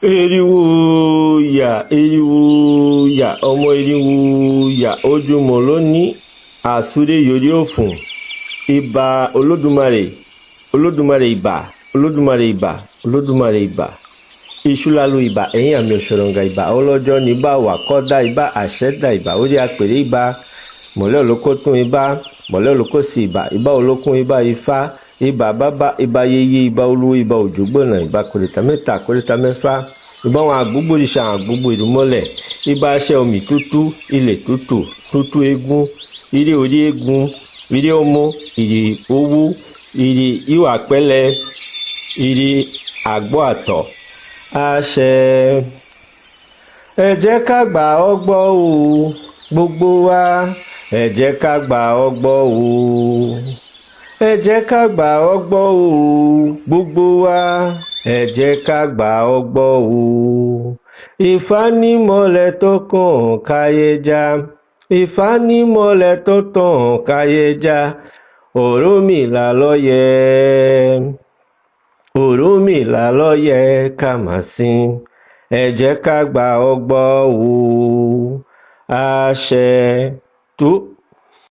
Eriwo yà, eriwo yà, ọmọ eriwo yà, ojúmọ́ lónìí, àsúré yorí òfun. Ìbà Olódùmarè, Olódùmarè ìbà, Olódùmarè ìbà, Olódùmarè ìbà. Ìṣúlalu ìbà, ẹ̀yìn àmì òṣòròǹgà ìbà, ọlọ́jọ́ ní bá wà kọ́dá ìbà, àṣẹ́dá ìbà, orí apèrè ìbà, mọ̀lẹ́ olóko tún ìbà, mọ̀lẹ́ olóko sì ìbà, ìbà olókun ìbà ifá, ìbà bàbá, ìbà yeye, ìbà olúwo, ìbà òjògbònà, ìbà kòrìtà mẹ́ta, kòrìtà mẹ́fà, ìbà àwọn àgbógbòrìṣà, àgbógbò ìrúmọlẹ̀, ìbà aṣẹ omi tútù, ilẹ̀ tútù, tútù eégún, ire orí eégún, ire ọmọ, ire owó, ire ìwà pẹ̀lẹ́, ire àgbọ̀ àtọ̀. Àṣẹ. Ẹ jẹ́ ká gbà ọ́ gbọ́ o, gbogbo wa. Ẹ jẹ́ ká gbà ọ́ gbọ́ o. Ẹ jẹ́ ká gbà ọ́ gbọ́ o, gbogbo wa. Ẹ jẹ́ ká gbà ọ́ gbọ́ o. Ifá nímọ̀lẹ̀ tó kàn káyé já. Ifá nímọ̀lẹ̀ tó tàn káyé já. Ọ̀rúnmìlà ló yẹ. Ọ̀rúnmìlà ló yẹ ká máa sìn. Ẹ jẹ́ ká gbà ọ́ gbọ́ o. Àṣẹ. Tó.